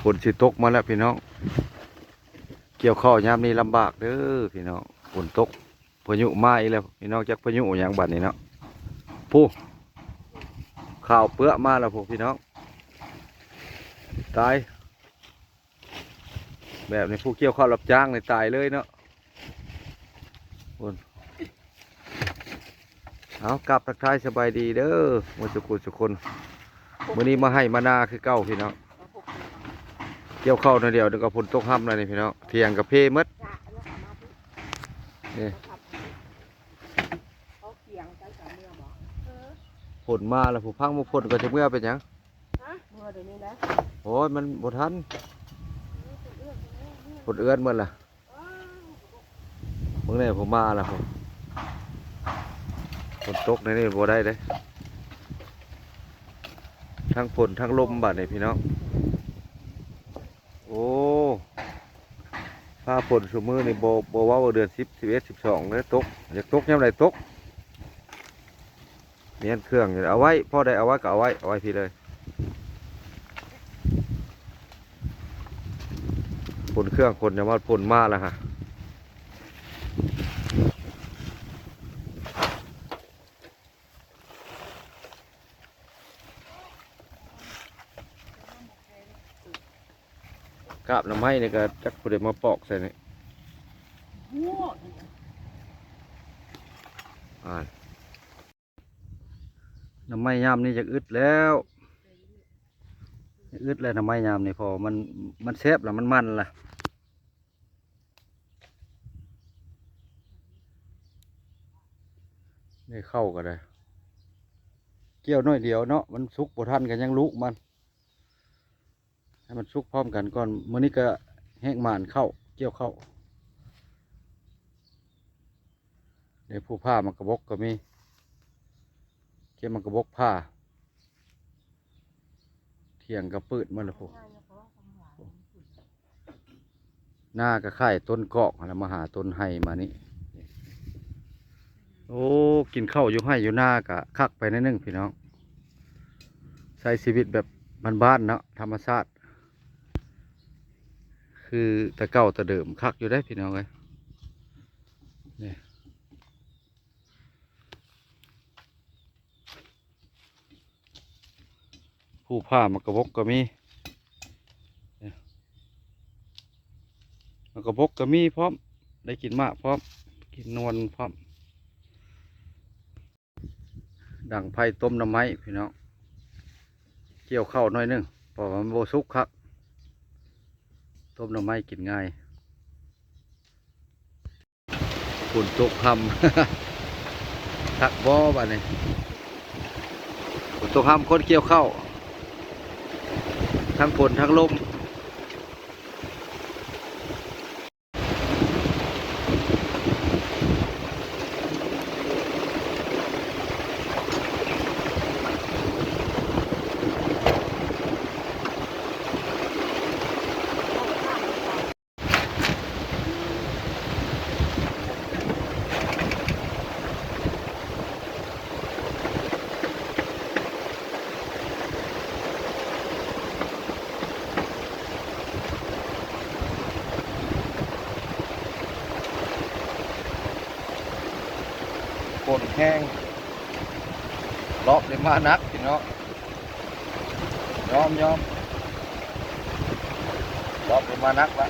ຝົນຊິຕົກມາແລ້ວພີ່ນ້ອງ, ກ່ຽວເຂົ້າຍາມນີ້ລຳບາກເດີພີ່ນ້ອງ. ຝົນຕົກ ພາຍຸມາອີກແລ້ວພີ່ນ້ອງ, ຈັກພາຍຸຫຍັງບັດນີ້ເນາະ. ພຸ້ນ ຂາວເປື້ອມາແລ້ວພຸ້ນພີ່ນ້ອງ, ຕາຍ. ແບບນີ້ຜູ້ກ່ຽວເຂົ້າຮັບຈ້າງນີ້ຕາຍເລີຍເນາະ. ພຸ້ນ ເອົາ ກາບທັກທາຍສະບາຍດີເດີໝົດສຸຄົນສຸຄົນ. ມື້ນີ້ມາໄຮ່ມານາຄືເກົ່າພີ່ນ້ອງ, ກ່ຽວເຂົ້າໜ້ອຍດຽວ ດຽວກໍຝົນຕົກຮຳແລ້ວນີ້ພີ່ນ້ອງ. ຖຽງກໍເພໝົດນີ້. ຝົນມາແລ້ວ ຜູ້ພັງບໍ່ຝົນກໍຈະເມືອເປັນຫຍັງ? ຮະ? ເມືອດຽວນີ້ນະ. ໂອ້ຍ ມັນບໍ່ທັນ, ຝົນເອື້ອນໝົດລະ. ເບິ່ງແດ່ ຜູ້ມາລະ ຝົນຕົກໃນນີ້ບໍ່ໄດ້ເດ້, ທັງຝົນທັງລົມບາດນີ້ພີ່ນ້ອງ. ໂອ້ ຟ້າຝົນຊຸມື້ນີ້ບໍ່ ບໍ່ເວົ້າວ່າເດືອນສິບ ສິບເອັດ ສິບສອງເດີຕົກ, ຢາກຕົກຍາມໃດຕົກ. ແມ່ນເຄື່ອງຢູ່ ເອົາໄວ້ ພໍໄດ້ເອົາໄວ້ກໍເອົາໄວ້ ເອົາໄວ້ພີ້ເລີຍ. ຂົນເຄື່ອງຂົນຫຍັງມາ ຝົນມາແລ້ວຮະ. ກາບໜໍ່ໄມ້ນີ້ກໍຈັກຜູ້ໃດມາປອກໃສ່ນີ້. ອ່າ ໜໍ່ໄມ້ຍາມນີ້ຢາກອຶດແລ້ວ, ຢາກອຶດແລ້ວໜໍ່ໄມ້ຍາມນີ້ ເພາະວ່າມັນ ມັນແຊບລະ ມັນມັນລະ. ໄດ້ເຂົ້າກໍໄດ້ ກ່ຽວໜ້ອຍດຽວເນາະ, ມັນສຸກບໍ່ທັນກໍຍັງລູກມັນ. ໃຫ້ມັນສຸກພ້ອມກັນກ່ອນ. ມື້ນີ້ກໍແຮງໝານເຂົ້າ ກ່ຽວເຂົ້າ. ໃນພູຜາໝາກກະບົກກໍມີ, ເກັບໝາກກະບົກຜາ. ຖຽງກໍປືດໝົດແລ້ວພຸ້ນ. ນາກໍຂາຍຕົ້ນກອກຫັ້ນລະ ມາຫາຕົ້ນໄຮມານີ້. ໂອ້ ກິນເຂົ້າຢູ່ໄຮ່ຢູ່ນາກະຄັກໄປໜ້ອຍໜຶ່ງພີ່ນ້ອງ, ໃຊ້ຊີວິດແບບບ້ານໆເນາະ ທຳມະຊາດ ຄືແຕ່ເກົ່າແຕ່ເດີມ ຄັກຢູ່ເດ້ພີ່ນ້ອງເອີຍ. ນີ້ ພູຜາໝາກກະບົກກໍມີ, ໝາກກະບົກກໍມີພ້ອມ, ໄດ້ກິນໝາກພ້ອມ, ກິນນວນພ້ອມ. ດັງໄຟຕົ້ມໜໍ່ໄມ້ພີ່ນ້ອງ, ກ່ຽວເຂົ້າໜ້ອຍໜຶ່ງ ເພາະວ່າມັນບໍ່ສຸກຄັກ, ຕົ້ມໜໍ່ໄມ້ກິນງ່າຍ. ຝົນຕົກຮຳ ຄັກບໍ່ບາດນີ້? ຝົນຕົກຮຳຄົນກ່ຽວເຂົ້າ ທັງຝົນທັງລົມ. ຝົນແຮງ ລອບນີ້ມາໜັກພີ່ນ້ອງ. ຍອມ ຍອມ ລອບນີ້ມາໜັກລະ.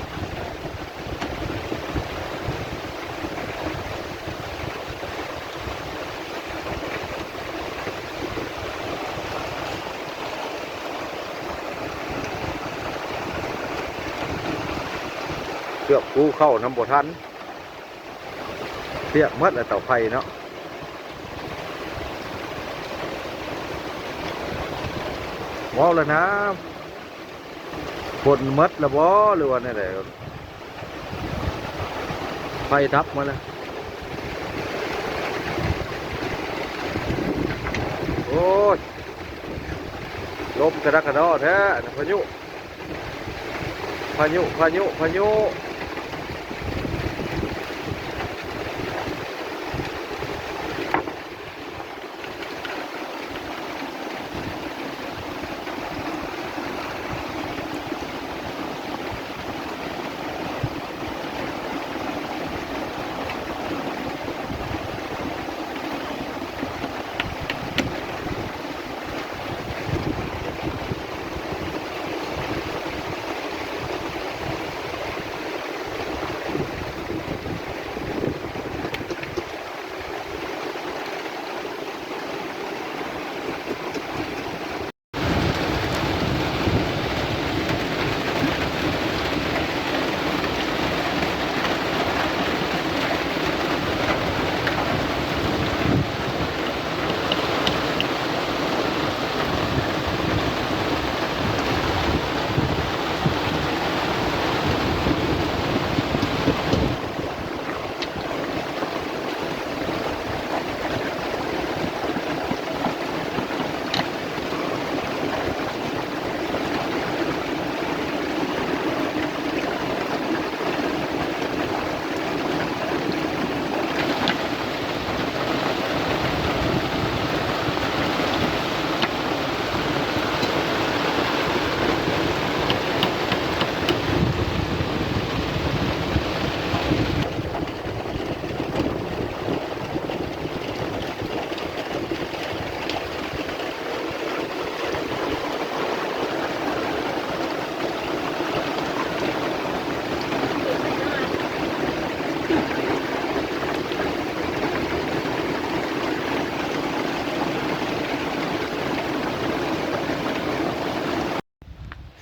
ເກືອບກູ້ເຂົ້ານຳບໍ່ທັນ. ປຽກໝົດແລ້ວເຕົາໄຟເນາະ. ເວົ້າແລ້ວນະ ຝົນໝົດແລ້ວບໍ່ ຫຼືວ່າແນວໃດ? ໄຟດັບໝົດແລ້ວ. ໂອ້ຍ ລົມກະດັກກະດໍແທ້ ພາຍຸ. ພາຍຸ ພາຍຸ ພາຍຸ. ໂ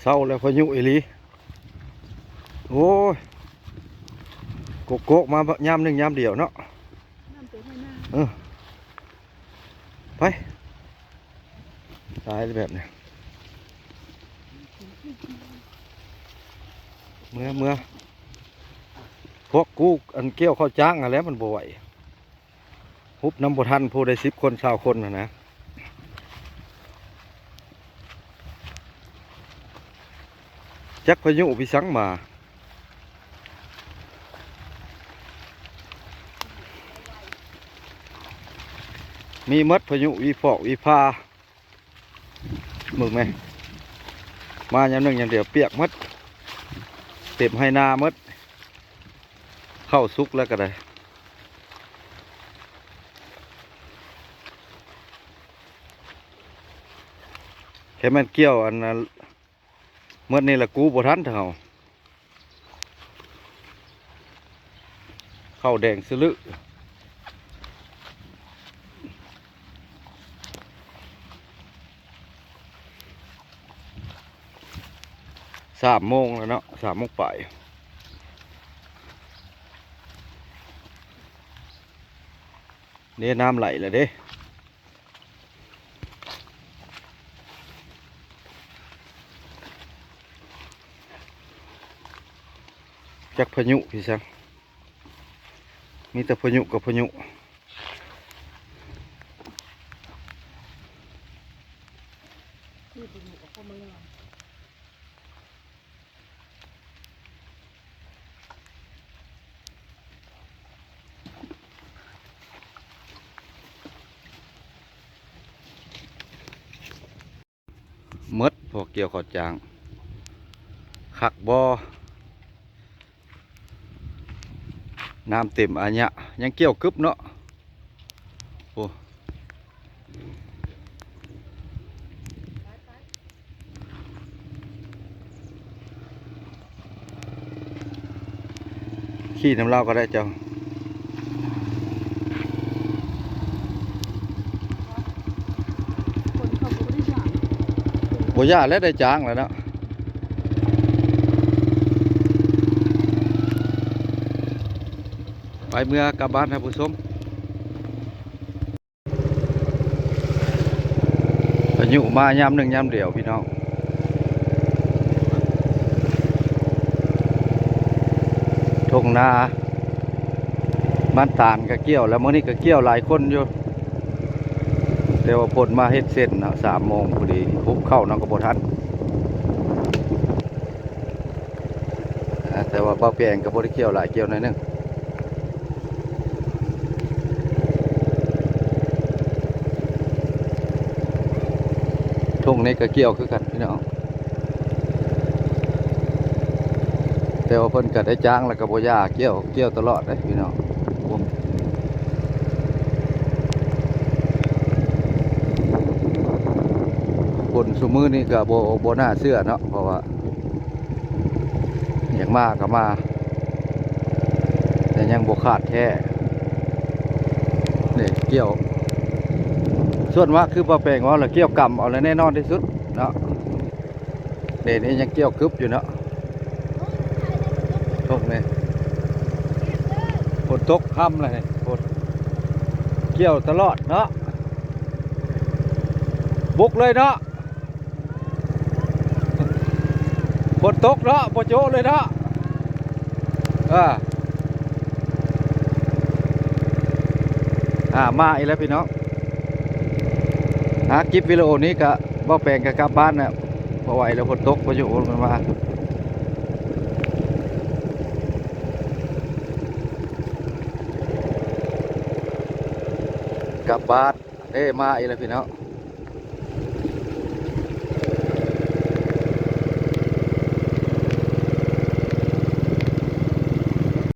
ເຊົາແລ້ວພາຍຸອີ່ຫຼີ. ໂອ້ຍ ໂກກໆ ມາຍາມໜຶ່ງຍາມດຽວເນາະ. ນ້ຳເຕັມໄຮ່ນາ. ເອີ ໄປ ຕາຍແລ້ວແບບນີ້. ເມືອ ເມືອ ພວກກູ ອັນ ກ່ຽວເຂົ້າຈ້າງຫັ້ນແຫຼະ ມັນບໍ່ໄຫວ. ຮຸບນຳບໍ່ທັນ ຜູ້ໃດສິບຄົນຊາວຄົນຫັ້ນນະ. ຈັກພາຍຸພິສັງມາ ມີໝົດພາຍຸວິພອກວິພາ. ເບິ່ງແມ ມາຍາມໜຶ່ງຍາມດຽວປຽກໝົດ ເຕັມໄຮ່ນາໝົດ ເຂົ້າສຸກແລ້ວກໍໄດ້. ແຄ່ແມ່ນກ່ຽວອັນນັ້ນໝົດນີ້ລະ ກູ້ບໍ່ທັນເຮົາ. ເຂົ້າແດງສະລຶ ສາມໂມງແລ້ວເນາະ ສາມໂມງປາຍ. ເດ້ ນ້ຳໄຫຼແລ້ວເດ້. ຈັກພາຍຸພີ່ສັງ ມີແຕ່ພາຍຸກັບພາຍຸ. ໝົດ ພວກກ່ຽວເຂົ້າຈ້າງ ຄັກບໍ່? ນ້ຳເຕັມອາຍະ ຍັງກ່ຽວກຶບເນາະ. ໂອ້ ຂີ່ນຳລາວກໍໄດ້ເຈົ້າ. ບໍ່ຢ້ານແລ້ວ ໄດ້ຈ້າງແລ້ວເນາະ. ໄປເມືອກັບບ້ານທ່ານຜູ້ຊົມ. ພາຍຸມາຍາມໜຶ່ງຍາມດຽວພີ່ນ້ອງ. ທົ່ງນາບ້ານຕານກະກ່ຽວແລ້ວ ມື້ນີ້ກະກ່ຽວຫຼາຍຄົນຢູ່ ແຕ່ວ່າຝົນມາເຮັດເສັ້ນເນາະ. ສາມໂມງພໍດີ ຮຸບເຂົ້ານຳກໍບໍ່ທັນ. ອ່າ ແຕ່ວ່າບ່າວແປງກໍບໍ່ໄດ້ກ່ຽວຫຼາຍ ກ່ຽວໜ້ອຍໜຶ່ງ. ທົ່ງນີ້ກໍກ່ຽວຄືກັນພີ່ນ້ອງ ແຕ່ວ່າເພິ່ນກໍໄດ້ຈ້າງ ແລ້ວກໍບໍ່ຢ່າ ກ່ຽວ ກ່ຽວຕະຫຼອດເດ້ພີ່ນ້ອງ. ຝົນຊຸມື້ນີ້ກໍບໍ່ ບໍ່ໜ້າເຊື່ອເນາະ ເພາະວ່າ ຢາກມາກໍມາ ແຕ່ຍັງບໍ່ຂາດແທ້. ນີ້ກ່ຽວ ສ່ວນມາກຄືບ່າວແປງເວົ້າລະ ກ່ຽວກຳເອົາລະແນ່ນອນທີ່ສຸດເນາະ. ນີ້ ນີ້ຍັງກ່ຽວກຶບຢູ່ເນາະ. ທົ່ງນີ້ ຝົນຕົກຄ່ຳລະນີ້ ຝົນ ກ່ຽວຕະຫຼອດເນາະ ບຸກເລີຍເນາະ. ຝົນຕົກເນາະ ບໍ່ໂຈະເລີຍເນາະ. ເອີ ອ່າ ມາອີກແລ້ວພີ່ນ້ອງ. ອ່າ ຄລິບວິດີໂອນີ້ກະ ບ່າວແປງກະກັບບ້ານແລ້ວ ບໍ່ໄຫວແລ້ວ ຝົນຕົກ ພາຍຸມັນມາ ກັບບ້ານເດ້. ມາອີກແລ້ວພີ່ນ້ອງ.